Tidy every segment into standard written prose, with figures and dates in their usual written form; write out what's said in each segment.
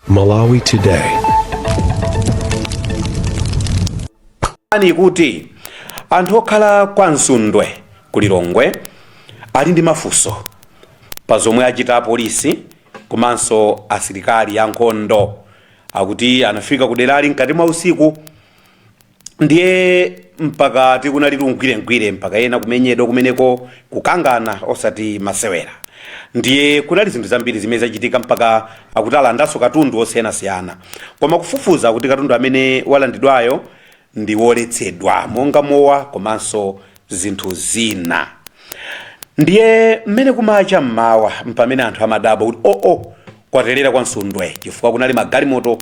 Malawi Today. Nkhani kuti anthu okhala kwa Msundwe ku Lilongwe ali ndi mafunso pa zomwe achita apolisi komanso asilikali ankhondo. Akuti anafika ku derali mkati mwa usiku, ndiye mpaka tikunali tungwirengwire, mpaka ena kumenyedwa kumeneko, kukangana osati masewera. Ndiye kunali zinthu zambiri zimene zachitika, mpaka akuti alandanso katundu osiyanasiyana. Koma kufufuza kuti katundu amene walandidwayo ndi woletsedwa, monga mowa komanso zinthu zina. Ndiye mmene kumacha mmawa mpamene anthu amadabwa kuti oo, kwaterera kwa Msundwe, chifukwa kunali magalimoto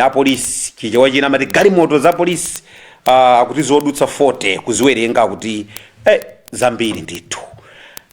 apolisi. Chichewa china amati galimoto za polisi, akuti zodutsa 40 kuziwerenga, akuti zambiri ndithu.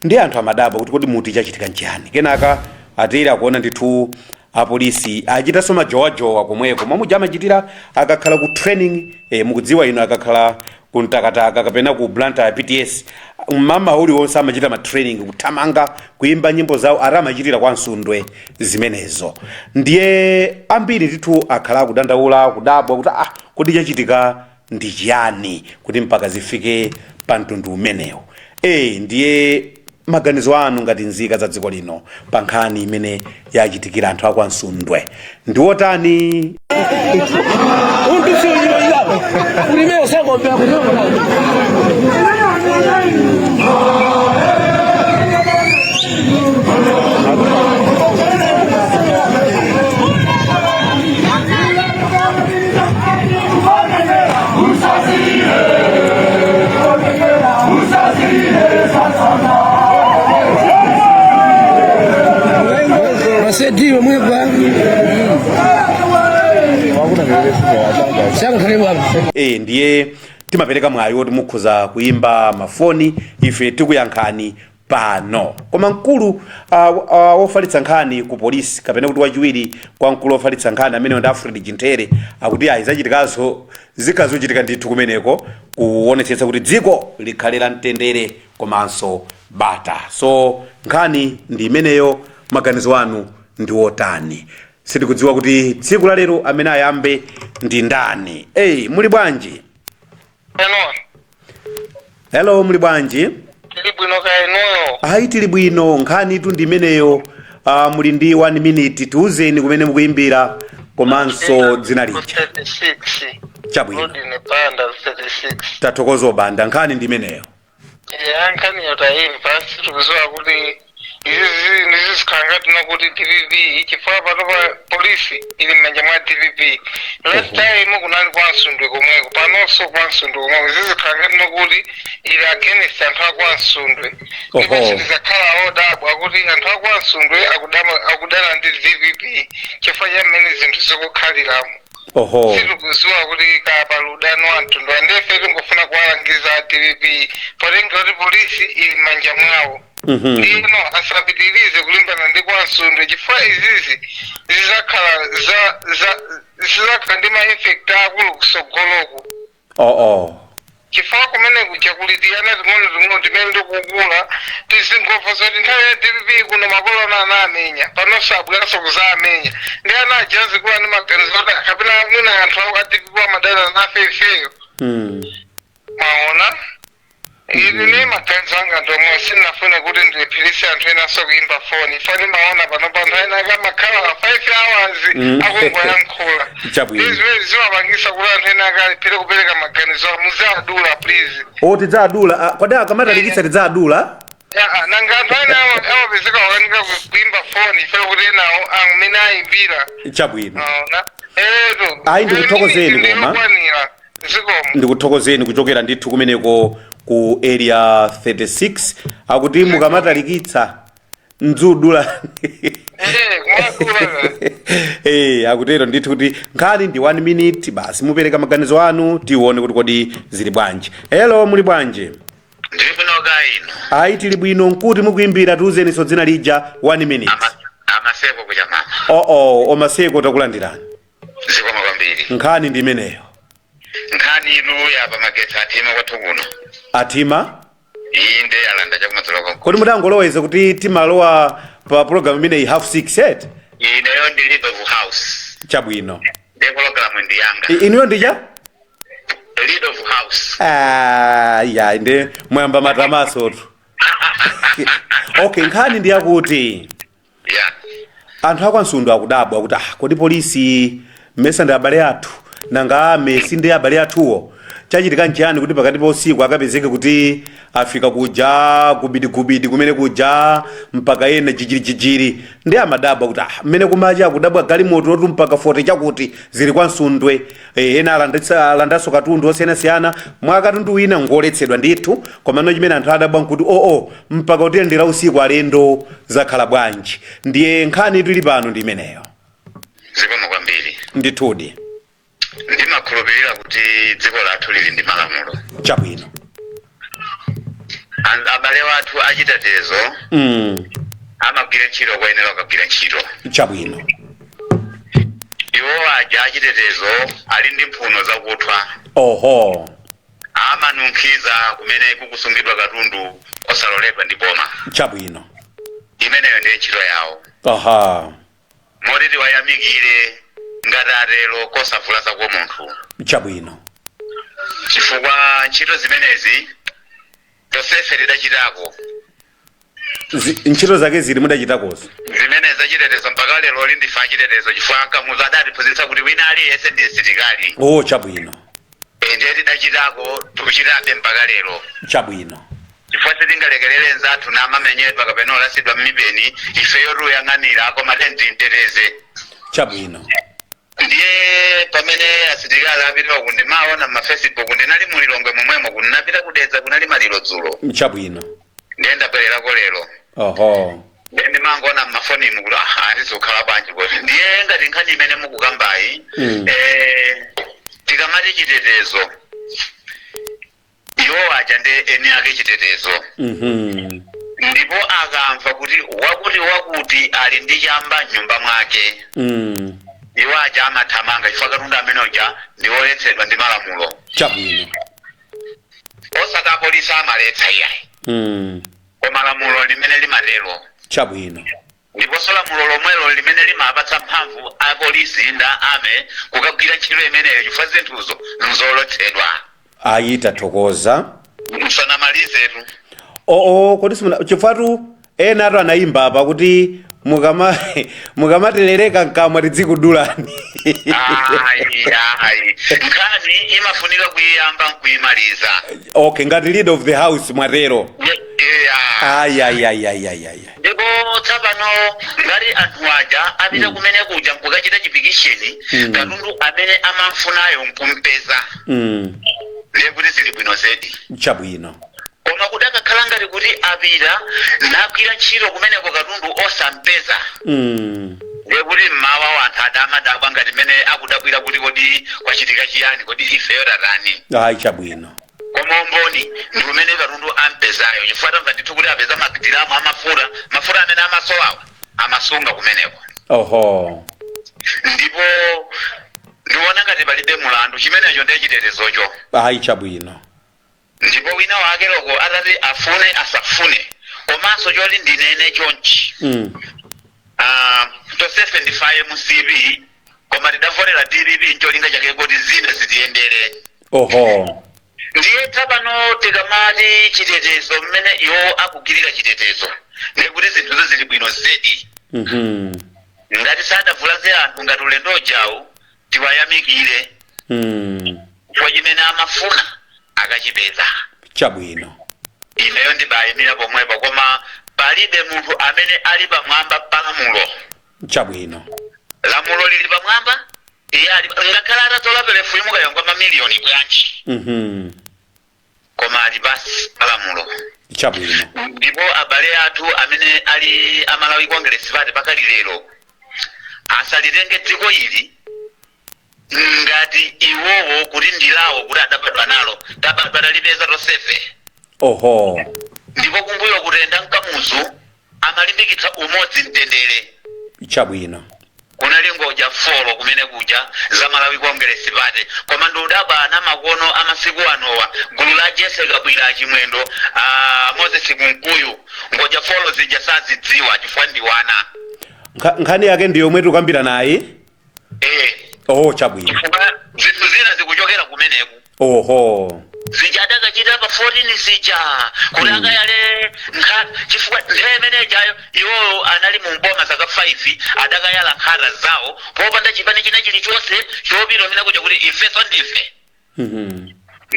Ndiye anthu amadabwa kuti kodi muti chachitika nchiyani? Kenaka ateri akuona ndithu apolisi achitanso majowajowa komweko, momwe amachitira akakhala ku training. Mukudziwa ino, akakhala ku Mtakataka kapena ku Blantyre PTS, mama uliwonse amachita ma training, kuthamanga, kuimba nyimbo zawo. Ati amachitira kwa Msundwe zimenezo. Ndiye ambiri ndithu akhala akudandaula, kudabwa kuti ah, kodi chachitika ndi chiyani kuti mpaka zifike pa mtundu umenewo? Ndiye maganizo anu ngati nzika za dziko lino pa nkhani imene yachitikira anthu akwa Msundwe ndi wotani? Masediwe mwebwa Ndiye timapereka mwayi woti mukhoza kuyimba mafoni, ife tikuyankhani pano. Koma mkulu wofalitsa nkhani ku polisi, kapena kuti wachiwiri kwa mkulu wofalitsa nkhani, amene ndi Alfred Chintere, akuti ayi, zachitikazo zikhazochitika ndithu kumeneko kuonetsetsa kuti dziko likhale la mtendere komanso bata. So nkhani ndi imeneyo. Maganizo anu ndi otani? Sitikudziwa kuti tsiku la lero amene ayambe ndi ndani. Hey, muli bwanji? Hello. Hello, muli bwanji? Tili bwino, kaya inuyo? Ayi, tili bwino. Nkhani tu ndi imeneyo. Muli ndi 1 minute, tiuzeni kumene mukuyimbira komanso dzina lija. 36. Chabwino. Rodney Banda, 36. Tathokoza, Banda. Nkhani ndi imeneyo. Ya, nkhani yotayimva, sitikuziwa kuti izizi ndizizikhala ngati nokuti DPP, chifukwa pano pa polisi ili m'manja mwa DPP. Last time kunali kwa Msundwe komweko, panonso kwa Msundwe komweko. Zizikhala ngati nokuti ili against anthu akwa Msundwe, ndipo sitizakhala odabwa kuti anthu akwa Msundwe akudana ndi DPP chifukwa cha mmene zinthu zikukhaliramo. Sitikuziwa kuti kapa ludano wa mtundu andefe. Tingofuna kuwalangiza a DPP, potenga kuti polisi ili m'manja mwawo, ndino asapitirize kulimbana ndi kwa Msundwe, chifukwa izizi zizakhala za za zizakhala ndi ma effect akulu kusogoloku, chifukwa kumene kuja kuli tiyana ting'ono ting'ono timene tikukula, tizingomva zoti nthawi ya DPP kuno makolo ana anamenya, panonso abweranso kuzamenya. Ndi ana aja azikula ndi maganizo oti kapena mwina anthu a DPP amadana nafe ifeyo. Maona, ine ne maganizo anga ndomwe, sindinafune kuti ndilepherese anthu enanso kuimba foni. Ifa ndimaona pano pa anthu ena akamakhala 5 hours akungoyankhula. Chabwino. Ndi zimene zimapangisa kuti anthu ena akalephere kupereka maganizo awo. Muzadula, please. O, tidzadula. Ah, kodi akamatalikitsa tidzadula? Ya, nanga anthu ena amapezeka wakanika kuimba foni ife kuti enawo amene ayimbira. Chabwino. Aona, eto. Ayi, ndikuthokozeni koma. Ndikukwanira, zikomo. Ndikuthokozeni kuchokera ndithu kumeneko ku Area 36. Akuti mukamatalikitsa mdzudula. Kumadula. Akutero ndithu kuti nkhani ndi 1 minute basi, mupereka maganizo anu, tione kuti kodi zili bwanji. Hello, muli bwanji? Ndili bwino, kaya inu? Ayi, tili bwino. Nkuti mukuimbira? Tiuzeniso dzina lija, 1 minute. Amaseko kuchamama. Oo, omaseko, takulandirani. Zikomo kwambiri. Nkhani ndi imeneyo. Nkhani inu yapa, magetsi athima kwathu kuno. Athima? Inde, alanda chakumadzulo. Kodi mudangoloweza kuti timalowa pa program imeneyi 6:30 eti? Ineyo ndilibe ku house. Chabwino. Ndiye pologalamu ndi yanga. Inuyo ndija Lead of house. Ah, ya, ndi mwayamba matamasotu. Okay, nkhani ndi yakuti anthu akwansundu akudabwa kuti ah, kodi polisi mmesa ndi abale athu, nanga ame si ndi abale athuwo? Chachitika nchiyani kuti pakati pa usiku akapezeke kuti afika kuja gubidigubidi kumene kuja, mpaka ena jijirijijiri? Ndi amadabwa kuti ah, mmene kumacha akudabwa galimoto otu mpaka 40 chakuti zili kwa Nsundwe. Ena alandanso katundu osiyanasiyana, mwa katundu wina ngoletsedwa ndithu. Komano chimene anthu adabwa nkuti oo, mpaka kutiyendera usiku alendo, zakhala bwanji? Ndiye nkhani tili pano ndi imeneyo. Zikomo kwambiri. Ndithudi. Ndimakhulupirira kuti dziko lathu lili ndi malamulo. Chabwino. Abale wathu achitetezo amagwira ntchito koyenera kukagwira ntchito. Chabwino. Iwo aja achitetezo ali ndi mphuno zakuthwa. Amanunkhiza kumene kukusungidwa katundu osaloledwa ndi boma. Chabwino. Imeneyo ndiye ntchito yawo. Moti tiwayamikire ngati atero, kosavulaza kwa munthu. Chabwino. Chifukwa ntchito zimenezi tonsefe tidachitako. Ntchito zake zili mudachitakozo? Zimene zachitetezo, mpaka lero lindifa achitetezo, chifukwa Kamuzu adatiphunzitsa kuti wina aliyense ndi msilikali. Oh, chabwino. Ndiye tidachitako, tikuchitabe mpaka lero. Chabwino. Chifukwa sitingalekerere nzathu namamenyedwa kapena olasidwa mmipeni, ifeyo tuyang'anira, koma tentimteteze. Chabwino. Ndiye pamene asilikali apita uku, ndimaona ma Facebook. Ndinali mulilongwe momwemo, kunapita kudedza, kunali maliro dzulo. Chabwino. Ndiye ndabwererako lero. Ndiye ndimangoona mmafonimu kuti aha, tizikhala bwanji kuti? Ndiye ngati nkhani imene mukukambayi, tikamati chitetezo, iwo aja ndi eni ake chitetezo. Ndipo akamva kuti wakuti wakuti ali ndi chamba mnyumba mwake, iwo aja amathamanga, chifukwa katundu amene uja ndi woletsedwa ndi malamulo. Chabwino. Osati apolisi amaletsa, iyayi, koma lamulo limene limatero. Chabwino. Ndiponso lamulo lomwelo limene limapatsa mphamvu apolisi nda ame kukagwira ntchito imeneyo, chifukwa zinthuzo nzoletsedwa. Ayi, tathokoza. Musanamalizetu. Oo, kodi simuna chifukwa ena atu anayimba apa kuti mukamaterereka mkamwa tidzikudulani. Ayi, ayi, nkhani imafunika kuyiyamba nkuyimaliza. Okay, ngati leader of the house mwatero. Yeah. Ayi, ayi, ayi, ayi, ayi, ayi. Ndipo tsapano ngati anthu aja apita kumene kuja nkukachita chipikisheni, katundu amene amamfunayo nkumpeza, ndiye kuti zili bwino zedi. Chabwino. Koma kudakakhala ngati kuti apita nagwira ntchito kumeneko, katundu osampeza, ndiye kuti mmawa wanthu adamadabwa ngati mmene akudabwira kuti kodi kwachitika chiyani, kodi ifeyo tatani? Ayi, chabwino. Koma umboni ndi umene katundu ampezayo, chifukwa tamva ndithu kuti apeza madiramu amafuta, mafuta amene amasowawa amasunga kumeneko. Ndipo ndiwona ngati palibe mulandu, chimenecho ndiye chitetezocho. Ayi, chabwino. Ndipo wina wake loko atati afune asafune, komanso choti ndinene chonchi, tonsefe ndifaye mu CP, koma tidavotera DPP ncholinga chake kuti zina zitiyendere. Ndiye tsapano tikamati chitetezo, mmene iwo akugwirira chitetezo, ndiye kuti zinthuzo zili bwino zedi. Ngati sadavulaze anthu ngati ulendo jawu, tiwayamikire, chifukwa chimene amafuna akachipeza. Chabwino. Ineyo ndibayimira pomwepo, koma palibe munthu amene ali pamwamba pa lamulo. Chabwino. Lamulo lili pamwamba, iye ali ngakhale atatola perefumu kayangwa mamiliyoni bwanji, koma ali pasi pa lamulo. Chabwino. Ndipo abale athu amene ali amalawi Congress Party pakali lero asalitenge dziko ili ngati iwowo kuti ndilawo, kuti adabadwa nalo. Tabadwa talipeza tonsefe. Ndipo kumbuyo kutenda mkamuzu amalimbikitsa umodzi, mtendere. Chabwino. Kunali ngodya four kumene kuja za Malawi Congress Party. Koma ndiudabwa ana makono amasiku anowa, gulu la Jesse Kabwira, Chimwendo, Moses Kunkuyu, ngodya four zija sazidziwa chifukwa ndiwana. Nkhani yake ndi yomwe tikukambira nayi. Oh, chabwino. Chifukwa zinthu zina zikuchokera kumeneku. Oho. Zija adakachita pa 14 zija kuti akayale nkhata, chifukwa nthawi imene ijayo iwowo anali mu mboma zaka 5, adakayala nkhata zawo popanda chipani china chilichonse chopita umene kuja kuti ifeso ndife.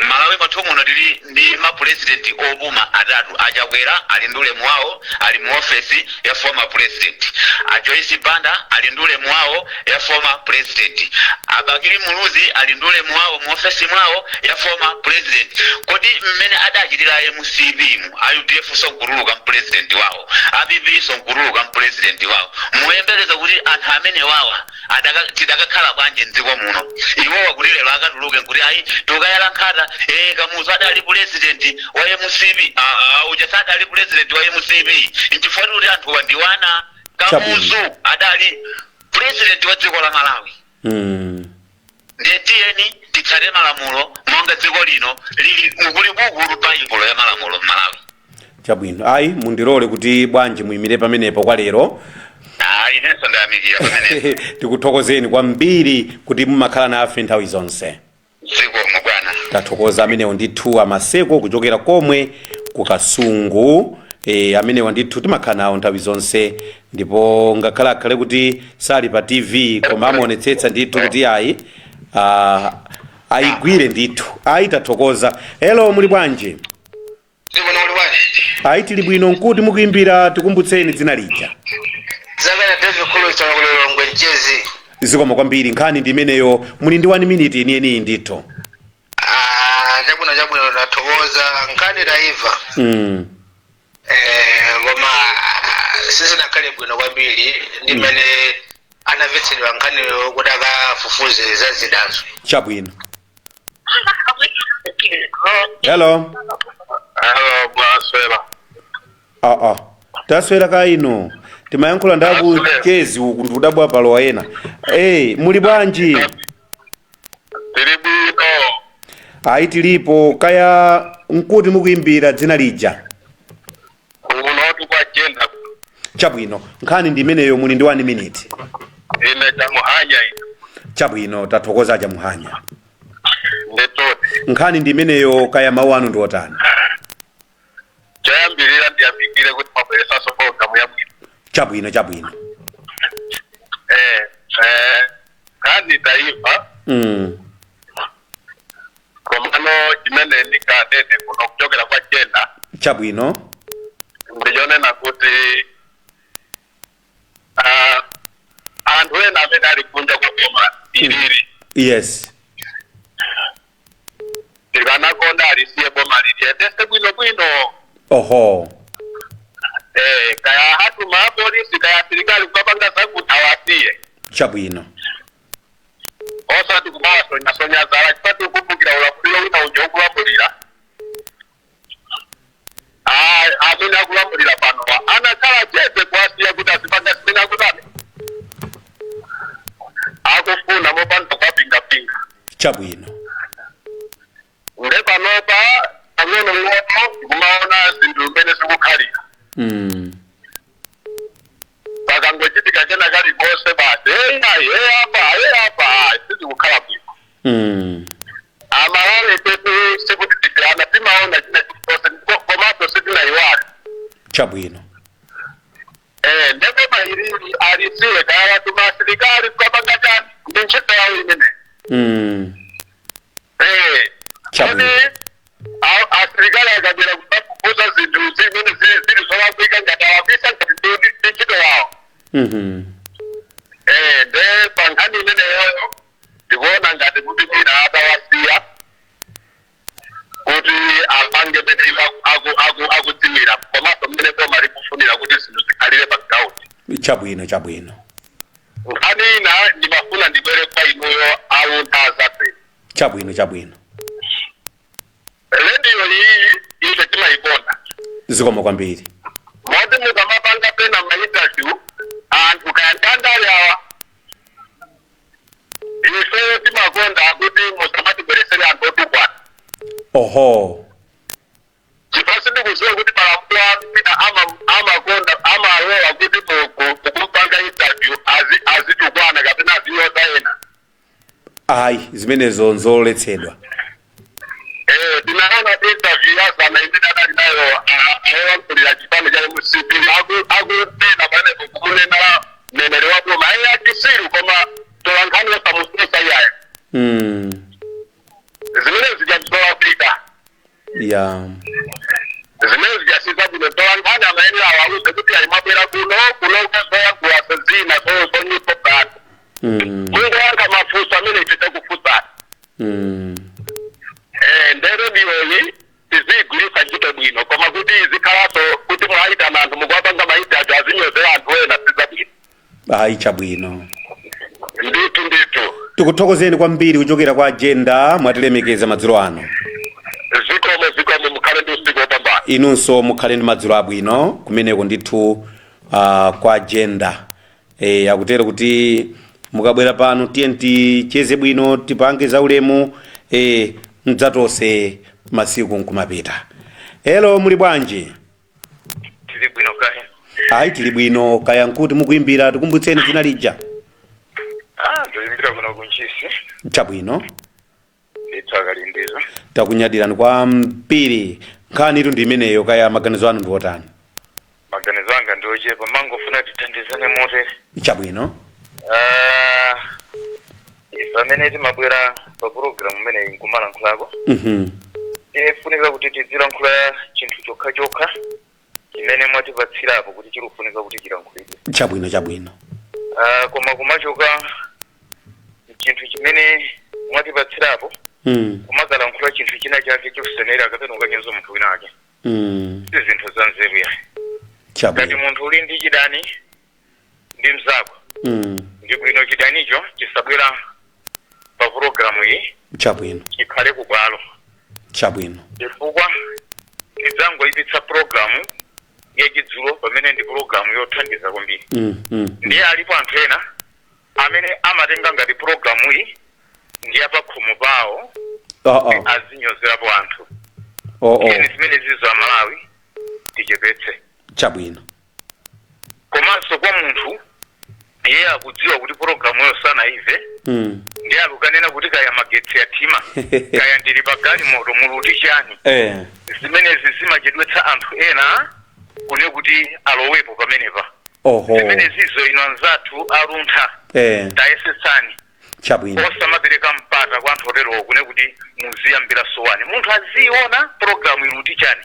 Malawi mwathu muno tili ndi mapurezidenti opuma atatu. Achakwera ali ndi ulemu wawo, ali mu ofesi ya former president. A Joyce Banda ali ndi ulemu wawo ya former president. Abakili Muluzi ali ndi ulemu wawo mu ofesi mwawo ya former president. Kodi mmene adachitira MCP mu, a UDF sonkutuluka mpresident wawo, a PP sonkutuluka mpresident wawo, muyembekeza kuti anthu amene wawa tidakakhala bwanji mdziko muno? Iwowa kuti lero akatuluke nkuti ayi, tikayala nkhata, Kamuzu adali president wa MCP. Uja sadali president wa MCP, nchifukwa kuti anthuwa ndiwana. Kamuzu adali president wa dziko la Malawi. Ndiye tiyeni titsate malamulo monga dziko lino lili mukuli buku Baibulo ya malamulo m'Malawi. Chabwino, ayi, mundilole kuti bwanji muyimire pamenepo kwa lero. Ayi, inenso ndayamikira pamenepo. Tikuthokozeni kwambiri kuti mumakhala nafe nthawi zonse. Zikomo, bwana. Tathokoza. Amenewo ndithu amaseko kuchokera komwe kukasungu. Amenewa ndithu timakhala nawo nthawi zonse, ndipo ngakhale akhale kuti sali pa TV, koma amaonetsetsa ndithu kuti ayi, ayigwire ndithu. Ayi, tathokoza. Hello, muli bwanji? Zikomo, muli bwanji? Ayi, tili bwino. Nkuti mukuimbira? Tikumbutseni dzina lija. Zakana David Khulu kulolongwe mchezi. Zikomo kwambiri. Nkhani ndi imeneyo, muli ndi 1 minute yeniyeniyi ndithu. Ah, chabwino chabwino, tathokoza. Nkhani taiva. Koma sizinakhale bwino kwambiri ndi mmene anamvetsedwa nkhaniyo kuti akafufuze za zidazo. Chabwino. Hello. Hello, bwaswera? Aa, taswera ka ino, timayankhula ndakuchezi uku, ndikudabwa palowa ena. Muli bwanji? Tili bwino. Ayi, tilipo. Kaya nkuti mukuimbira, dzina lija? Kunotu kwa Jenda. Chabwino, nkhani ndi imeneyo, muli ndi 1 minute. Ine Chamuhanya ine. Chabwino, tathokoza Chamuhanya. Ndetoti. Nkhani ndi imeneyo, kaya mawu anu ndi otani? Choyambirira ndiyamikire kuti mabweresanso program yabwino. Chabwino chabwino. Nkhani taiva. Komano chimene ndinganene kuno kuchokera kwa Jenda ndichonena kuti anthu ena amene ali kunja kwa boma ilili tikanakonda alisiye boma liliyendese bwino bwino. Kaya hatuma apolisi, kaya asilikali kukapanga zakuti, awasiye. Osati kumawasonya zala, chifukwa tikukumbukira ulamuliro wina uja ukulamulira. Amene akulamulira panowa anakhala chete kuwasiya kuti azipanga zimene akutani, akufuna, mopanda kuwapingapinga. Nde panopa pang'ono ng'ono tikumaona zinthu zimene zikukhalira. Pakangochitika kena kalikonse basi, eya, eyapa, eyapa, sizikukhala bwino. Amalawi petu sikuti tifirana, timaona china chilichonse, komanso sitinayiwale. Ndipo mailili alisiwe, kaya watuma asilikali kukapanga chani, ndi ntchito yawo imene. Kodi asilikali akabwera kukafufuza zinthu zimene zili zolakwika, ngati alakwisa, ngati ndi ntchito yawo. Nde pa nkhani imeneyoyo ndikuona ngati kuti mwina atawasiya kuti apange mene iwo akudziwira, komanso mmene boma likufunira kuti zinthu zikhalire pa ground. Chabwino chabwino. Nkhani ina ndimafuna ndibwere kwa inuyo auntha azathu. Chabwino chabwino. Rediyo iyi ife timayikonda. Zikomo kwambiri. Moti mukamapanga pena mainterview anthu, kaya ndandale awa, ife timakonda kuti musamatibweresere anthu otukwana. Chifukwa sindikudziwa kuti malamulo anu mwina amakonda, amalola kuti mukumpanga interview azitukwana kapena azinyoza ena. Ayi, zimenezo nzoletsedwa. Tinaona interview yazana imene adali nayo ayankhulira chipani cha MCP, akunena pamene kunena mneneri wa boma ayi achisiru, koma tolankhani osamususa iyayo. Zimene zija zolafika. Zimene zija sizabwino. Tolankhani amayenera awauze kuti alimabwera kuno kuno zoyankhula zina zonyuso zanu. Mungoyankha mafunso amene ife takufunsani. Ndero ndiyoyi tiziyigwiritsa ntchito bwino, koma kuti izikhalanso kuti mwayitana anthu, mukuwapanga maitajo, azinyozera anthu ena, sizabwino. Ayi, chabwino. Ndithu, ndithu. Tikuthokozeni kwambiri kuchokera kwa Agenda, mwatilemekeza madzulo ano. Zikomo, zikomo, mukhale ndi usiku wopambana. Inunso mukhale ndi madzulo abwino kumeneko ndithu, kwa Agenda. Akutero kuti mukabwera pano tiye ticheze bwino, tipange zaulemu, mdzatose masiku nkumapita. Hello, muli bwanji? Tili bwino, kaya? Ayi, tili bwino. Kaya nkuti mukuimbira? Tikumbutseni dzina lija. Ah, ndoyimbira kuno kuNtchisi. Chabwino. Ndithu, akalindiza. Takunyadirani kwambiri. Nkhani itu ndi imeneyo, kaya maganizo anu ndi otani? Maganizo anga ndi ochepa, mangofuna tithandizane motere. Chabwino. Ah, ife amene timabwera pa program imeneyi nkumalankhulako, tifunika kuti tizilankhula chinthu chokha chokha chimene mwatipatsirapo kuti chikufunika kuti chilankhulidwe. Chabwino, chabwino. Ah, koma kumachoka chinthu chimene mwatipatsirapo, kumakalankhula chinthu china chake chosenera kapena ukanyoza munthu wina ake, si zinthu za nzeru yayi. Ngati munthu uli ndi chidani ndi mzako, ndi bwino chidanicho chisabwera pa pulogalamu iyi. Chikhale kubwalo. Chifukwa tidzangoyipitsa pulogalamu yachidzulo pamene ndi pulogalamu yothandiza kwambiri. Ndiye alipo anthu ena amene amatenga ngati pulogalamu iyi ndi yapakhomo pawo, azinyozerapo anthu. Tiyeni zimene zizo Amalawi tichepetse. Komanso kwa munthu iye akudziwa kuti pulogalamuyo sanaive, ndiye akukanena kuti kaya magetsi athima, kaya ndili pa galimoto, muluti chani. Zimenezi zimachedwetsa anthu ena kune kuti alowepo pamenepa. Zimenezizo ino anzathu aluntha, tayesetsani osamapereka mpata kwa anthu oterowo kune kuti muziyambira sowani. Munthu aziona pulogalamu iluti chani,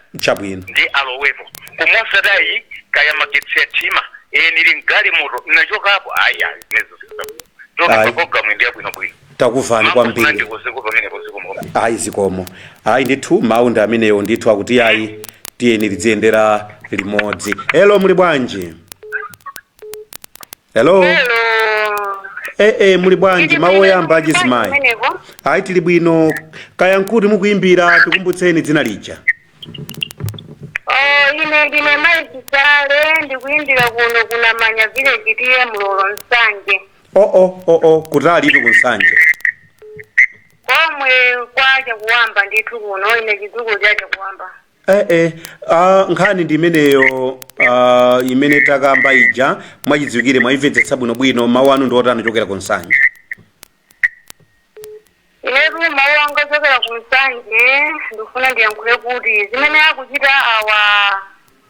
ndi alowepo kumosatayi kaya magetsi athima, nili mgalimoto, nachokapo, ayi ayi, zimenezo zisabwino. Ayi. Toka pulogalamu ndi yabwinobwino. Takuvani kwambiri. Ndikozeko pamenepo, zikomo. Ayi, zikomo. Ayi ndithu, mawu ndi amenewo ndithu, akuti ayi, tiyeni tidziyendera limodzi. Hello, muli bwanji? Hello. Hello. Muli bwanji? Tili Mawu bwino, oyamba tili achizimayi. kumeneko. Ayi, tili bwino. Kaya nkuti mukuimbira? Tikumbutseni dzina lija. Oh, ine ndine Mayi Chisale, ndikuimbira kuno kunamanya village, T/A Mlolo, Nsanje. Oo, kutali itu kuNsanje. Komwe kwacha kuwamba ndithu kuno, ine chidzukulu chacha kuwamba. Nkhani ndi imeneyo, imene takamba ija, mwachidziwikire mwayimvetsetsa bwinobwino. Mawu anu ndi otani ochokera ku Nsanje? Inetu mawu anga ochokera ku Nsanje, ndikufuna ndiyankhule kuti zimene akuchita awa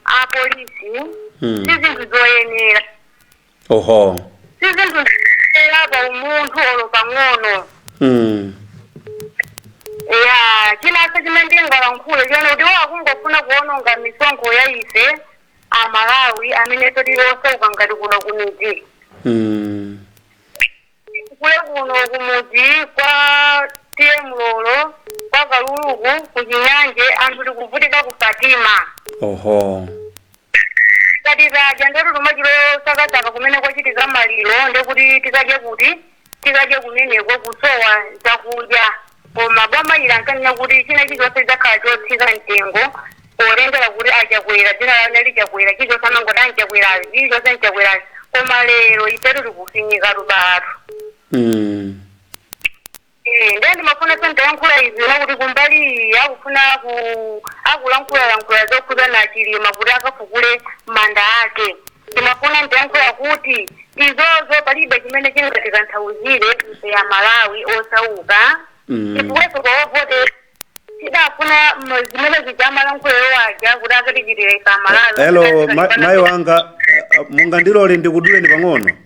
apolisi si zinthu zoyenera. Si zinthu zoyenera pa umunthu olo pang'ono. Ya, chinanso chimene ndingalankhule chone kuti iwo akungofuna kuwononga misonkho ya ife Amalawi amene tili osauka ngati kuno kumidzi. Kule kuno kumudzi kwa T/A Mlolo, kwa Kaluluku, kuchinyanje, anthu tikuvutika ku Fatima. Ngati tadya ndetu tumachilo sakasaka kumene kwachitika maliro, ndekuti tikadye kuti tikadye kumeneko, kusowa zakudya. Koma boma ili ankanena kuti china chilichonse chidzakhala chotsika mtengo, polengera kuti achakwera, dzina lawo lichakwera, chilichonse amangoti anchakwerayo, chilichonse nchakwerayo. Koma lero ifetu tikufinyika tubatu. Ndiye ndimafuna sentayankhula izi kuti kumbali iyi akufuna akulankhulalankhula zokhuza na Chilima kuti akafukule manda ake. Timafuna ndiyankhula kuti izozo palibe chimene chingatikanthauzire ife ya Malawi osauka. Chifukwa kwawovote tidafuna zimene zijamalankhulero waja kuti akatichitira ife Amalawi. Hello, mayi wanga, mungandilole ndikuduleni pang'ono?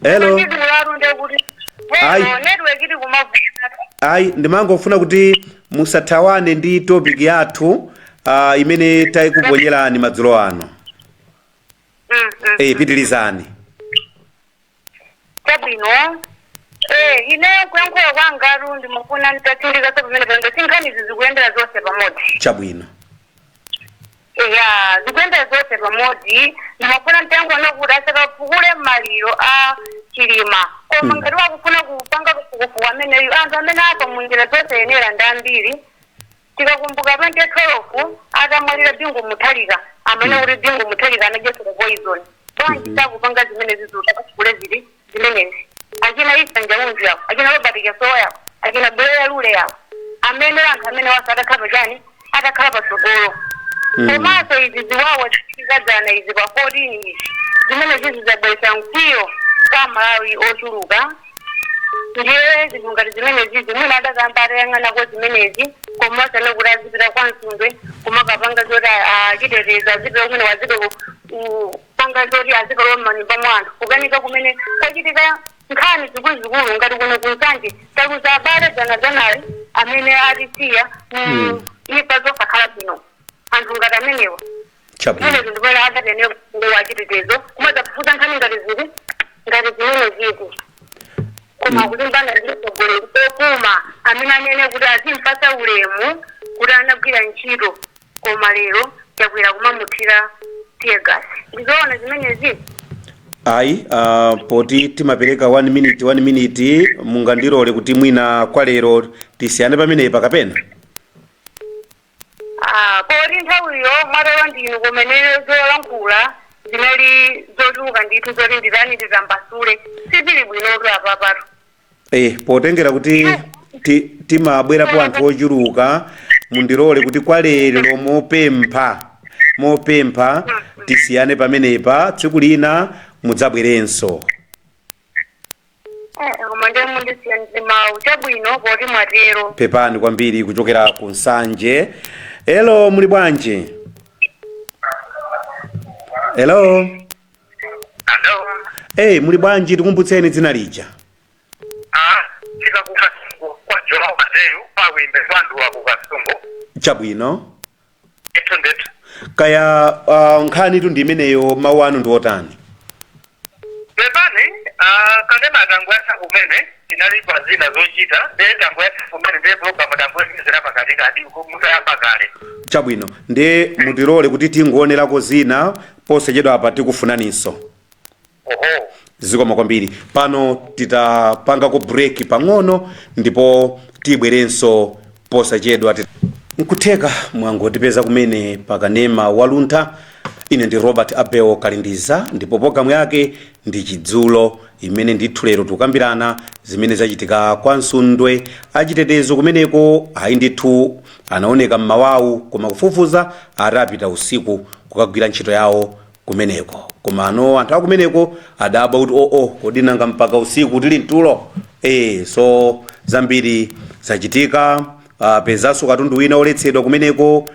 Hello. Ndidulatu ndekuti Ayi. network ili kumavuta. Ayi, ndimangofuna kuti musathawane ndi topic yathu imene tayikuponyerani madzulo ano. Pitirizani. Chabwino. Ine kuyankhula kwangatu ndimafuna nditatsindika pamene pano sinkhani izi zikuyendera zonse pamodzi. Chabwino. Ya, zikuyendera zonse pamodzi. Ndimafuna nditayankhula kuti asakafukule maliro a Chilima, koma ngati wakufuna kupanga kafukufuku ameneyu, anthu amene apa munjira zonse yenera ndi ambiri. Tikakumbuka 2012 atamwalira Bingu Mutharika, amene kuti Bingu Mutharika anadyesera poison, bwanji sakupanga zimene zizutakafukule zili zimenezi? Achina Isa Njaunju yawo, achina Robert Chasowa yawo, achina Buleya Lule yawo, amene anthu amene wasa atakhala pachani, atakhala patsogolo. Komanso izi ziwawa zikadzana izi pa 14 izi, zimene zizi zabweretsa mkwiyo kwa Malawi ochuluka. Ndiye zinthu ngati zimenezi mwina adakamba atayang'anako zimenezi, komanso nekuti azipita kwa Msundwe kumakapanga zoti achitetezo azipita kumene wazike kupanga zoti azikalowa m'manyumba mwa anthu, kukanika kumene kwachitika nkhani zikuluzikulu ngati kuno kuNsanje taluza abale dzanadzanali amene atisiya imfa zosakhala bwino. Anthu ngati amenewa Chabwino. zimene zindipera adatene wachitetezo kumadzafufuza nkhani ngati zili ngati zimene zizi, koma kulimbana ndi mtsogoleri okuma amene anene kuti azimpasa ulemu kuti anagwira ntchito, koma lero Chakwera kumamuthira teargas, ndizoona zimenezi? Ayi, poti timapereka 1 minute 1 minute, mungandilole kuti mwina kwa lero tisiyane pamenepa kapena? Ah, poti nthawiyo mwatolo ndinu kumene zolankhula zinali zochuluka ndithu zoti nditani nditambasule, sizili bwinotu apapatu. Potengera kuti timabwerapo anthu ochuluka, mundilole kuti kwa lero mopempha tisiyane pamenepa, tsiku lina mudzabwerenso. Koma ndiye mundisiyanise mawu. Chabwino, poti mwatero. Pepani kwambiri kuchokera ku Nsanje. Hello, muli bwanji? Hello. Hello. Hey, muli bwanji? Tikumbutseni dzina lija. Ah, tika kuKasungu kwa Joao Mateyu pawimbe kwandu wa kuKasungu. Chabwino. Ndithu ndithu. Kaya, nkhani tu ndi imeneyo, mawu anu ndi otani? Pepani, kanema tangoyasa kumene tinali pa zina zochita, ndiye tangoyasa kumene, ndiye program tangoyesera pakatikati mutayamba kale. Chabwino, ndiye mutilole kuti tingonerako zina posachedwa apa tikufunaninso. Oho. Zikoma kwambiri. Pano titapangako break pang'ono ndipo tibwerenso posachedwa. Nkutheka mwangotipeza kumene pakanema waluntha. Ine ndi Robert Abel Kalindiza ndipo programu yake ndi Chidzulo, imene ndithu lero tikukambirana zimene zachitika kwa Msundwe. Achitetezo kumeneko ayi ndithu anaoneka mmawawu, koma kufufuza atapita usiku kukagwira ntchito yawo kumeneko. Koma ano anthu akumeneko adabwa kuti oo, kodi nanga mpaka usiku tili mtulo? So zambiri zachitika, pezanso katundu wina oletsedwa kumeneko.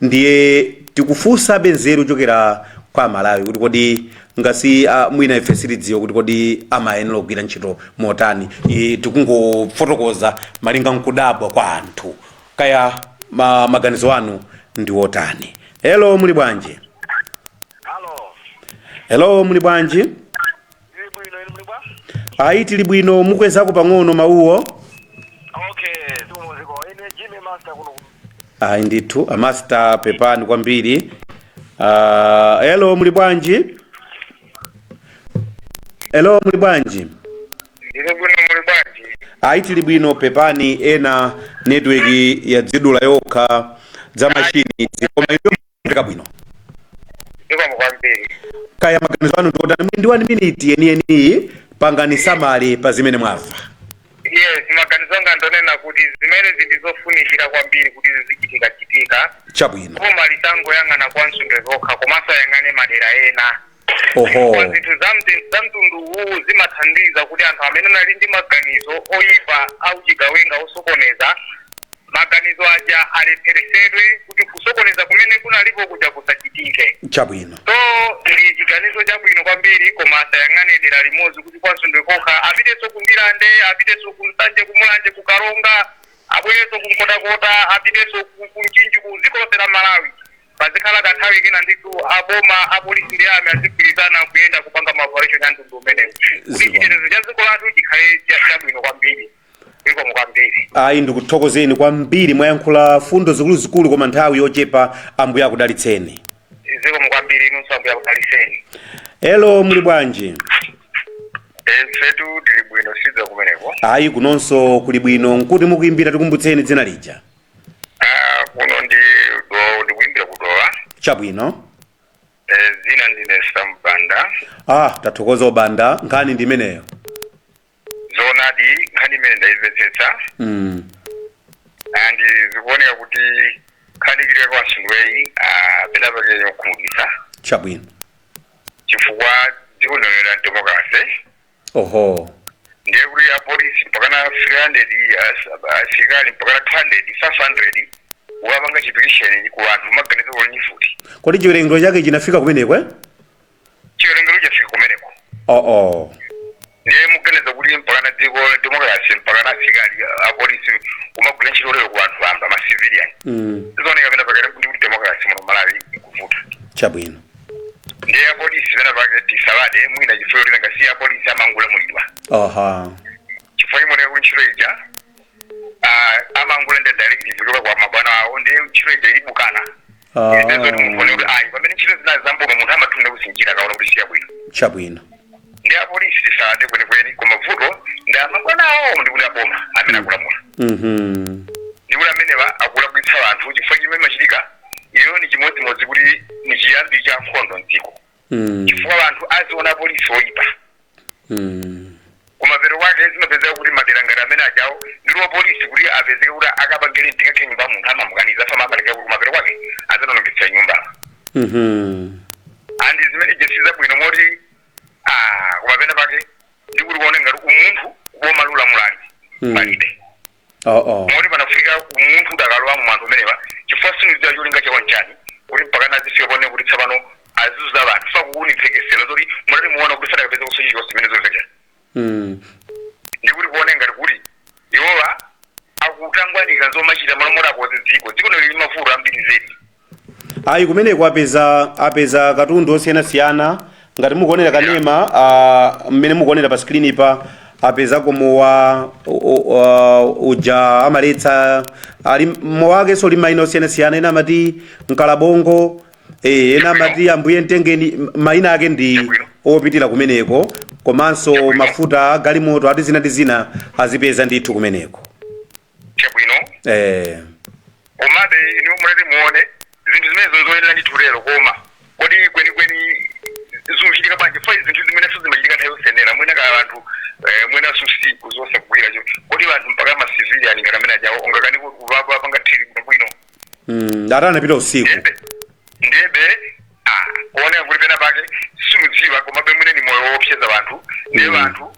Ndiye tikufunsa nzeru kuchokera kwa Malawi kuti kodi ngasi mwina ife sitidziwa kuti kodi amayenera kugwira ntchito motani. Tikungofotokoza malinga nkudabwa kwa anthu. Kaya maganizo anu ndi otani? Hello, muli bwanji? Hello. Hello, muli bwanji? Ndili bwino, inu muli bwa? Ayi, tili bwino. Mukwezako pang'ono mawuwo. Okay, sikumuziko. Ine Jimmy Master kuno. Ayi ndithu, amaster, pepani kwambiri. Hello, muli bwanji? Hello, muli bwanji? Ndili bwino, muli bwanji? Ayi, tili bwino. Pepani, ena network yadzidula yokha za machini, koma iyo mupeka bwino. Zikomo kwambiri. Kaya maganizo anu ndiotani? Muli ndi 1 minute yeniyeniyi, pangani summary pa zimene mwamva. Yes, maganizo Maganizo anga ndonena kuti zimene zindi zofunikira kwambiri kuti zizichitika-chitika. Chabwino. Boma lisangoyang'ana kwa Msundwe kokha, komanso ayang'ane madera ena. Kwa zinthu za mtundu uwu zimathandiza kuti anthu amene anali ndi maganizo oyipa auchigawenga osokoneza maganizo aja alepheresedwe kuti kusokoneza kumene kunalipo kuja kusachitike. Chabwino. So ndi chiganizo chabwino kwambiri, koma asayang'ane dera limodzi kuti kwa Msundwe kokha, apitenso ku Ndirande, apitenso ku Nsanje, ku Mulanje, ku Karonga, abwerenso ku Nkhotakota, apitenso ku Mchinji, ku dziko lonse la Malawi. Pazikhala kanthawi kena ndithu aboma, apolisi ndi army azigwirizana kuyenda kupanga ma operation a mtundu umenewu kuti chitetezo cha dziko lathu chikhale chabwino kwambiri. Zikomo kwambiri. Ayi, ndikuthokozeni kwambiri, mwayankhula fundo zikuluzikulu koma nthawi yochepa. Ambuye akudalitseni. Zikomo kwambiri, inunso Ambuye akudalitseni. Hello, muli bwanji? Ifetu tili bwino, sidza kumeneko? Ayi, kunonso kuli bwino. Nkuti mukuimbira? Tikumbutseni dzina lija. Ah, kuno ndi do ndikuimbira kudowa. Chabwino. Zina ndine Sambanda. Ah, tathokoza Obanda, nkhani ndi imeneyo. Zoonadi, nkhani imene ndayimvetsetsa and zikuoneka kuti nkhani ilire kwa Msundweyi pena pake yokhumudwitsa chifukwa dziko lino la democracy. Ndiye kuti apolisi mpakana 300, asilikali mpakana 200, 500 ukapanga chipikisheni ku anthu maganizo olinifuti. Kodi chiwerengero chake chinafika kumeneko, eh? Chiwerengero chafika kumeneko. Oh. Ndiye muganiza kuti mpakana dziko la democracy, mpakana asilikali, apolisi umagwira ntchito lero ku anthu amba ma civilian, zioneka pena pake ndi kuti democracy muno Malawi ikuvuta. Ndiye apolisi pena pake tisalade mwina chifukwa kuti ngasiya apolisi amangolamulidwa, chifukwa chimoneka kuti ntchito ija amangolandira directive kuchoka kwa mabwana awo. Ndiye ntchito ija ilibukana ndezoti munthu one kuti ayi, pamene ntchito zina zamboma munthu amathunda kusinjira akaona kuti siya bwino. Ndi apolisi tisalade kwenikweni, koma vuto ndi amabwana awo, ndikuti aboma amene akulamula, ndikuti amenewa akulakwitsa anthu, chifukwa chimene machitika iyo ni chimodzimodzi kuti ni chiyambi cha nkhondo mdziko, chifukwa anthu aziona apolisi oyipa. Kumapeto kwake zimapezeka kuti madera ngati amene ajawo ndili wapolisi kuti apezeke kuti akapangire ndikakhe nyumba munthu amamukaniza fama amatenga kuti kumapeto kwake adzanonongetsa nyumba. Andi zimene jesi zabwino moti kumapena pake ndikuti kuone ngati umunthu boma lulamulali palibe. Moti panafika umunthu udakalowa mu anthu amenewa, chifukwa sinudziwa cholinga chawo nchani kuti mpakana azifika pone kuti tsapano azuza anthu fa kuuni mphekesera zoti munati muona kuti sadakapeza kuso chilichonse zimene zomvekera. Ndikuti kuone ngati kuti iwowa akutangwanika zomachita malo moti akoze dziko. Dziko lino lili mavuto ambiri zedi. Ayi, kumeneko apeza katundu osiyanasiyana ngati mukuonera kanema mmene mukuonera pa screen pa, apezako mowa uja amaletsa ali mowa wake so mayina osiyanasiyana, ena amati mkalabongo, ena amati ambuye mtengeni, mayina ake ndi opitira kumeneko, komanso mafuta a galimoto ati zina ndi zina azipeza ndithu kumeneko. Chabwino. Komabe inu munati muone zinthu zimene zoyenera ndithu lero, koma kodi kwenikweni zikuchitika bwanji? Fa zinthu zimene sizimachitika nthawi yosenera mwina ka anthu mwina susiku zosagwira cho kodi anthu mpaka ma civilian ngati amene ajawo ongakani kupanga thiri bwino? Ati anapita usiku. Ndiyebe kuoneka kuti pena pake simudziwa, komabe mwine ni moyo woopseza vanthu. Ndiye vanthu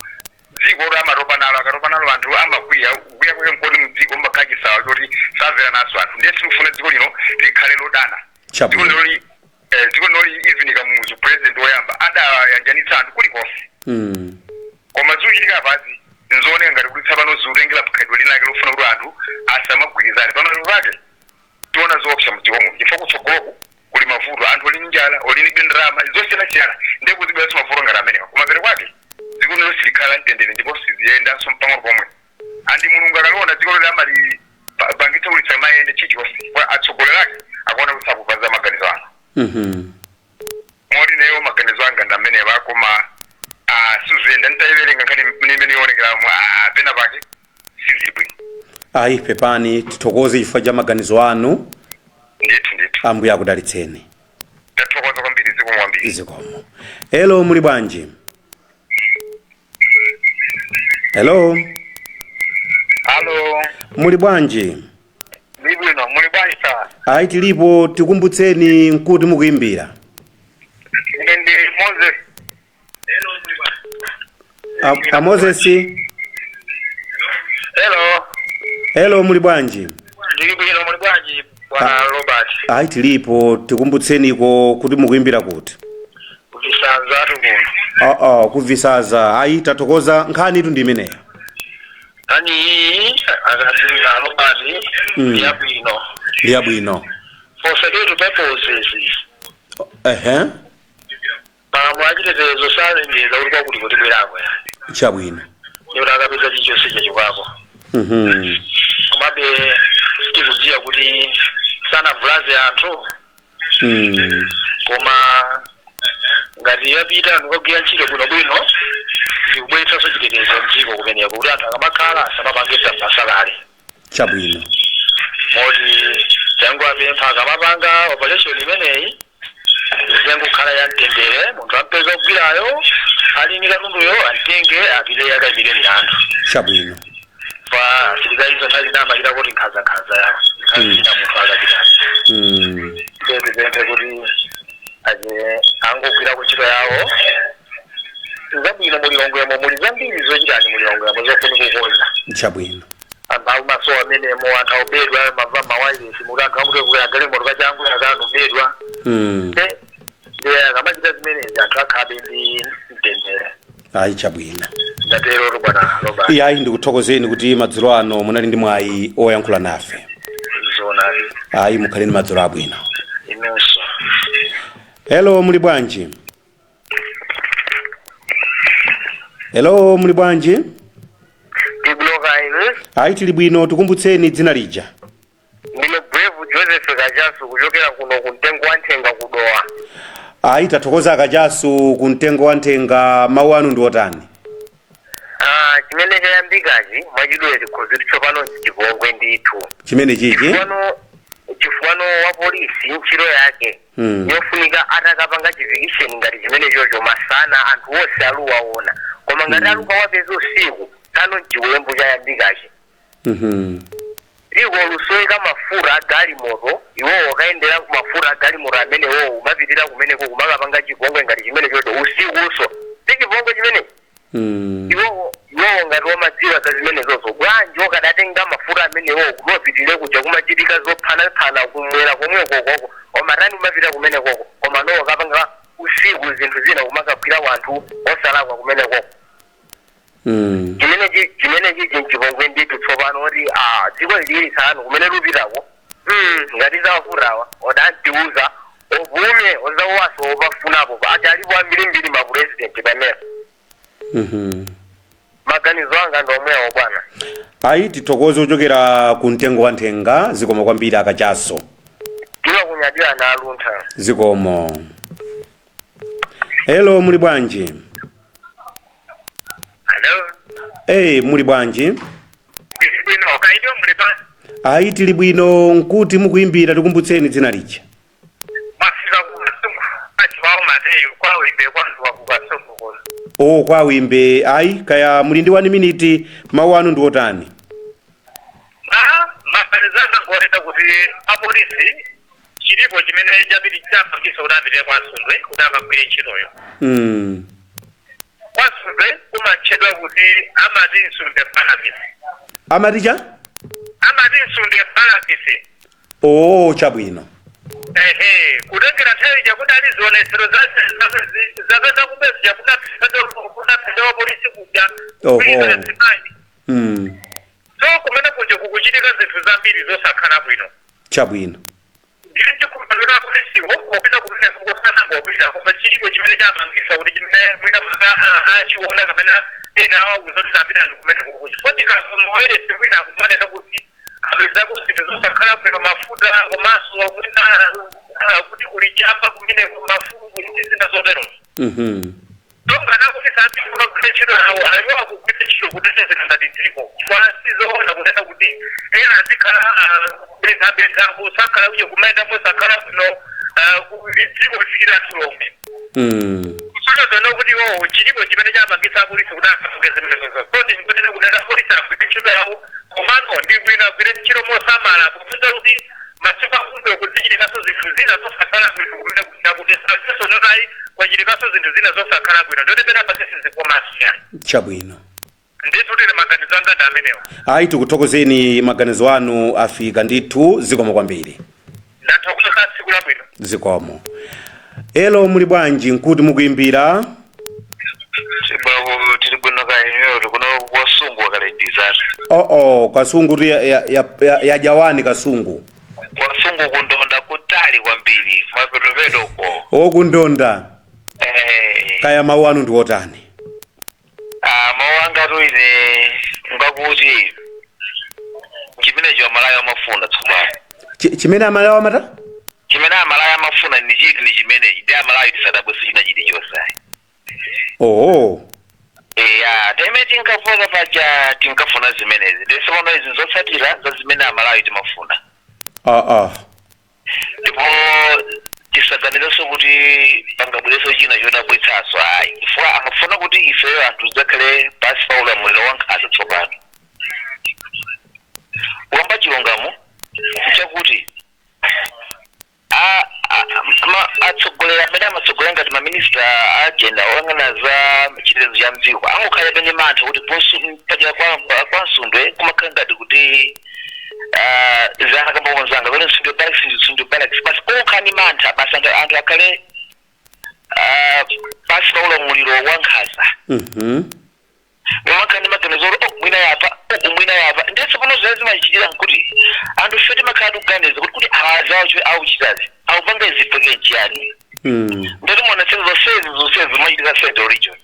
dziko oti amatopa nalo, akatopa nalo anthu amakwiya, kukwiya kwake nkoti mdziko mmakhala chisawa choti samvera naso anthu. Ndiye simufuna dziko lino likhale lodana. Dziko linoli dziko linoli, even Kamuzu president woyamba adayanjanitsa anthu kulikonse. Koma zikuchitika apazi nzooneka ngati kuti tsapano zikutengera khalidwe linake lofuna kuti anthu asamagwirizane. Pamalo pake tiona zoopsa mdziko muno, chifukwa kutsogoloku kuli mavuto, anthu oli njala, oli ndi ndalama zosiyanasiyana, ndiye kuzibweranso mavuto ngati amenewa. Kumapeto kwake dziko lino silikhala mtendere ndipo siziyendanso mpang'ono pomwe. Andi Mulungu akaliona dziko lino amali pangitsa kuti samayende chilichonse, kwa atsogoleri ake akuona kuti sakupaza maganizo anu. Moti neyo maganizo anga ndi amenewa, koma siziyenda nditayiwerenga nkhani imene ionekera pena pake sizili bwino. Ayi, pepani, tithokoze chifukwa cha maganizo anu. Ndithu ndithu. Ambuye akudalitseni. Tathokoza kwambiri, zikomo kwambiri. Zikomo. Hello, muli bwanji? Hello. Hello. Muli bwanji? Ndibwino, muli bwanji sa? Ayi, tilipo. Tikumbutseni nkuti mukuimbira. Ine ndi Moses. A Moses. Hello. Hello, muli bwanji? Ndili bwino, muli bwanji, bwana Robert? Ayi, tilipo. Tikumbutseniko kuti mukuimbira kuti? Kuvisanza kuno. Aa, kuvisaza. Ayi, tathokoza. Nkhani itu ndi imeneyo. Nkhani iyi akazina Robert yabwino. Ndi yabwino. For security purposes. Pamwe achitetezo salengeza kuti kwakuti kuti bwerako. Ndikuti akapeza chilichonse chachikwako. Komabe sitikudziwa kuti sanavulaze anthu. Koma ngati yapita ndikagwira ntchito bwinobwino, ndikubweretsanso chitetezo mdziko kumeneko kuti anthu akamakhala asamapange pasalale. Moti tangowapempha, akamapanga operation imeneyi izengokhala ya mtendere. Munthu ampeza kugwirayo ali ndi katunduyo, amtenge apite akayimire milandu. Pa asilikalizo nthawi zina amachita kuti nkhanzankhanza yawo nthawi zina munthu akachita. Tipemphe kuti aje angogwira kuntchito yawo zabwino. Mulilongwemo muli zambiri zochitani, mulilongwemo zofunika kukonza. Anthu akumasowa amenemo, anthu akubedwa, mava mawayilesi muti anthu akuti kukwera galimoto kachangu akanubedwa. Ndiye akamachita zimenezi anthu akhabe ndi mtendere. Ayi, chabwino. Ndatero, bwana Robert. Iyayi, ndikuthokozeni kuti madzulo ano munali ndi mwayi oyankhula nafe. Zoonadi. Ayi, mukhale ndi madzulo abwino. Inenso. Hello, muli bwanji? Hello, muli bwanji? Tibloka ine. Ayi, tili bwino. Tikumbutseni dzina lija. Ndine Brave Joseph Kachasu kuchokera kuno kumtengo wa nthenga kudowa. Ayi, tathokoza, Kachasu ku mtengo wa nthenga. Mawu anu ndi otani? Ah, chimene chayambikachi mwachidule tikhozi tsopano chipongwe ndithu. Chimene chichi? Chifukwa wa polisi ntchito yake yofunika atakapanga chivikisheni ngati chimene chocho masana, anthu onse aluwaona, koma ngati aluka wapeza usiku, tano nchiwembu chayambikachi. Dziko lusoweka mafuta a galimoto, iwowo akayendera mafuta a galimoto amenewowo umapitira kumeneko kumakapanga chipongwe ngati chimene chocho usikuso, si chipongwe chimenechi? Iwowo ngati wamadziwa za zimenezozo, bwanji okadatenga mafuta amenewo kumapitire kuja kumachitika zophanaphana kumwera komweko koko, omatani umapita kumenekoko, koma nowo kapanga usiku zinthu zina kumakagwira wanthu osalakwa kumenekoko. Chimenechi chinchipongwe ndithu tsopano kuti ah, dziko lili tsanu kumene lupitako. Ngati zawafutawa odantiuza ovume ozawaso opafunapo achalipo ambirimbiri mapurezidenti pamene. Maganizo anga ndi omwewo, bwana. Ayi, tithokoze kuchokera ku mtengo wa nthenga. Zikomo kwambiri, Akachaso. Timakunyadira na aluntha. Zikomo. Hello, muli bwanji? Hello. Hey, muli bwanji? Ndili bwino, kaidio muli pa? Ayi, tili bwino. Nkuti mukuimbira? Tikumbutseni dzina lija. Mafika kukasungu achiwawo Mateyu kwawimbe kwanzuwa kukasungu kuno. O, kwawimbe. Ayi, kaya muli ndi 1 minute, mawu anu ndi otani? Mafanizana ngoreta kuti apolisi chilipo chimene chapiti chapangisa kuti apite kwa Nsundwe kuti akagwire ntchitoyo. Kwa Nsundwe kumatchedwa kuti amati Nsundwe Barracks. Amati cha? Amati Nsundwe Barracks. O, chabwino. Ehe, kutengera nthawi chakudali zionesero zapeza kubezi chakudapezewa polisi kuja kupitiriza zimayi. So kumene kuja kukuchitika zinthu zambiri zosakhala bwino. Ndiye chikumbukira polisiwo popita kumene kusanangopita, koma chilipo chimene chamangisa kuti chimene mwina maka achiona kapena ena awauza kuti apita ndi kumene kuku, chifukwa tikamoweresi mwina akumanena kuti apezako zinthu zosakhala bwino, mafuta komanso mwina kuti kuli chamba kumeneko, mafuta ndi zina zoterozo. Tongana kuti sati kugwira ntchito yawo, ayiwo akugwira ntchito kutetezera ngati dziko, chifukwa sizoona kunena kuti ena azikhala benzabenzako kusakhala uye kumayendamo sakhala bwino, dziko lifikira tulombe. Kusonyeza kuti iwowo chilipo chimene chapangisa apolisi kuti akafunge zimenezozo. So ndingonena kuti apolisi agwire ntchito yawo, komano ndi bwino Sizimakhala bwino, ndoti pena pasisizikomasiyana. Chabwino. Ndithu tili maganizo anga ndi amenewa. Ayi, tikuthokozeni, maganizo anu afika ndithu, zikomo kwambiri. Ndathokoza, tsiku labwino. Zikomo. Elo, muli bwanji? Nkuti mukuimbira? Chibabu, tili bwino kaenyeyo, tikuno kwasungu akalendizatu. Oo, kasungu tu ya jawani kasungu. Kwasungu kundonda kutali kwambiri, mapetopeto uko. Okundonda. Eh. Kaya, mawu anu ndi otani? Ah, mawu anga tu ine ngakuti chimenecho Amalawi amafuna tsopano. Chimene Amalawi amata? Chimene Amalawi amafuna ni chiti? Ni chimenechi, ndi Amalawi tisadabwese china chilichonse. Oo. Eya, time tinkafuna paja tinkafuna zimenezi, ndisopano izi zotsatira za zimene Amalawi timafuna. Ah. Ndipo tisaganizenso kuti pangabwereso china chodabwitsanso, ayi, chifukwa amafuna kuti ifeyo anthu tidzakhale pansi pa ulamuliro wa nkhanza. Tsopano wamba chilungamo chakuti atsogoleri amene amatsogolera ngati maminista agenda oyang'ana za chitetezo cha mdziko angokhala pene mantha kuti paja kwa Nsundwe kumakhala ngati kuti zana kambonzanga pene Nsundwe Barracks, Nsundwe Barracks basi, kokhala ni mantha basi, anthu akhale pansi pa ulamuliro wa nkhanza. Mumakhala ndi maganizo oti, oh, mwina yapa, oh, mwina yapa. Ndiye pano zimene zimachitikira nkuti anthu ife timakhala tikuganiza kuti awazawo auchitazi aupanga izipeke nchiyani? Ndati muonetsetse zonsezi zimachitika Central Region.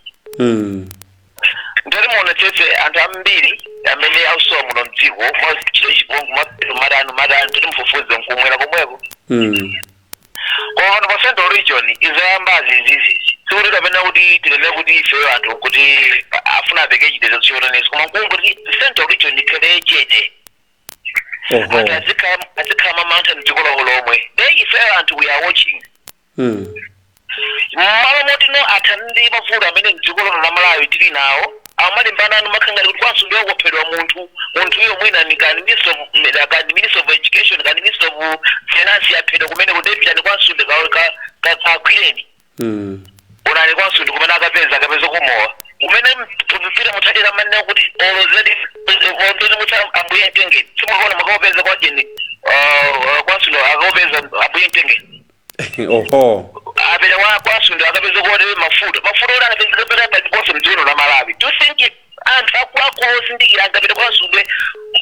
Ndati muonetsetse anthu ambiri amene akusowa muno mdziko mwachita chipongwe, mapeto matano matano, ndati mufufuze nkumwera komweko. Koma pano pa Central Region izayambazi izizizi, sikuti kapena kuti tileme kuti ifeyo anthu kuti afuna apeke chitetezo chotanesi, koma nkunguti Central Region ikhale chete. Anthu azikhala mamantha mdziko lawo lomwe, then ifeyo anthu we are watching. Mmalo moti no athani ndi mavuto amene mdziko lino la Malawi tili nawo, amalimbana anu makhangati kuti kwanso ndiwo kuphedwa munthu, munthuyo mwina ni kani minister of, kani minister of education, kani minister of finance yaphedwa kumene kudepitani kwansunde kagwireni. Onani kwansunde kumene akapeza kumowa kumene pita muthatira manena kuti olozedi ondoti mutha ambuye mtengeni, simukaona makaopeza kwajeni kwansunde akaopeza ambuye mtengeni. Apita kwa kwasunde akapeza kuti mafuta oti akapeza peta paliponse mdziko la Malawi. Do you think anthu akuluakulu osindikira angapita kwasunde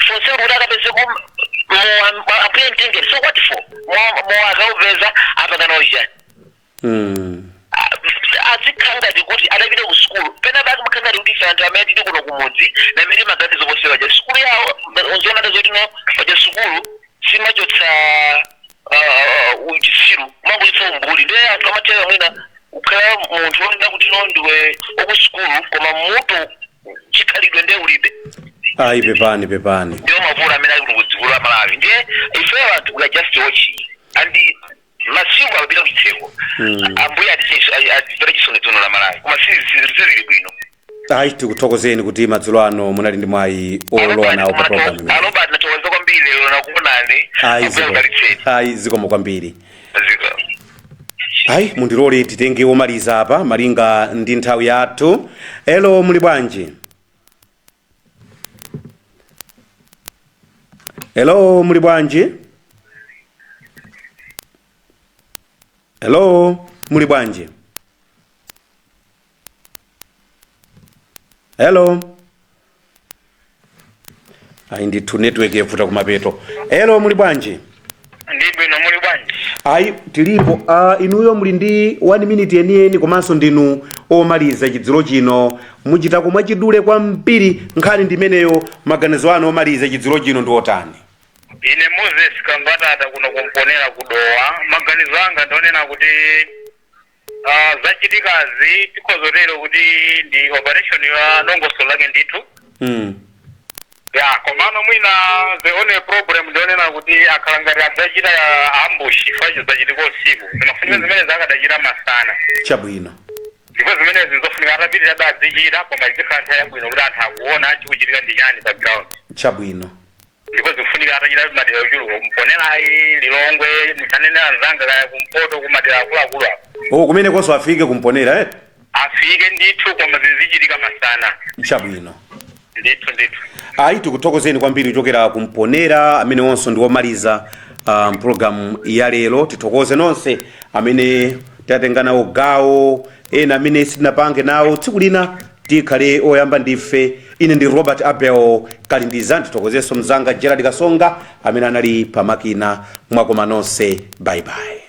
fonse kuti akapeze ku ambuye mtengeni? So what for mowa akaupeza apangana ochani? Azikhala ngati kuti adapita ku sukulu pena pake, makhala ngati kuti ife anthu amene tili kuno kumudzi namene maganizo posera paja sukulu yawo zonata zoti no paja sukulu simachotsa uchisiru, umangochotsa umbuli. Ndiye anthu amathera mwina kukhala munthu wonena kuti no ndiwe okusukulu koma mutu chikhalidwe ndiye ulibe. Ayi, pepani, pepani. Ndiwo mavuto amene ali kuno kudziko la Malawi. Ndiye ifeyo anthu we are just watching and masiku akapita kuchitseko. Ambuye atimvere chisoni dziko la Malawi, koma sizili bwino. Ayi, tikuthokozeni kuti madzulo ano munali ndi mwayi olowa nawo pa program imeneyi. Alobert, nathokoza kwambiri lero nakuonani. Ayi. Ambuye Zikomo. akudalitseni. Ayi, zikomo kwambiri. Ziko. Ayi, mundilole titenge womaliza apa malinga ndi nthawi yathu. Elo, muli bwanji? Elo, muli bwanji? Elo, muli bwanji? Hello. Ayi ndithu, network yavuta kumapeto. Elo, muli bwanji? Ndi bwino, muli bwanji? Ayi, tilipo. Inuyo muli ndi 1 minute yeniyeni, komanso ndinu omaliza chidzulo chino. Muchitako mwachidule kwambiri, nkhani ndimeneyo. Maganizo anu omaliza chidzulo chino ndi otani? Ine Moses Kambatata kuno kumponera kudowa. Maganizo anga ndionena kuti zachitikazi tikhozotero kuti ndi operation ya dongosolo lake ndithu. Ya, komano mwina the only problem ndionena kuti akhala ngati adzachita ambush facho zachitika usiku, zimafunika zimene zakadachita masana. Chabwino. Ndipo zimenezi zofunika atapitira adzichita, koma zikhala nthawi yabwino kuti anthu akuona chikuchitika ndi chani pa ground. Chabwino. Ndipo zikufunika atachita madera ochuluka, kumponerayi, Lilongwe, musanenera anzanga kaya kumpoto, kumadera akuluakulu apo. O, kumene konso afike kumponera, eh? Afike ndithu, koma zizichitika masana. Chabwino. Ndithu, ndithu. Ayi, tikuthokozeni kwambiri kuchokera kumponera, amene onso ndi womaliza program ya lero. Tithokoze nonse amene tatenga nawo gawo, ena amene sitinapange nawo, tsiku lina tikhale oyamba ndife. Ine ndi Robert Abel Kalindiza. Ndithokozenso mzanga Gerard Kasonga amene anali pamakina. Mwakoma nonse, bye bye.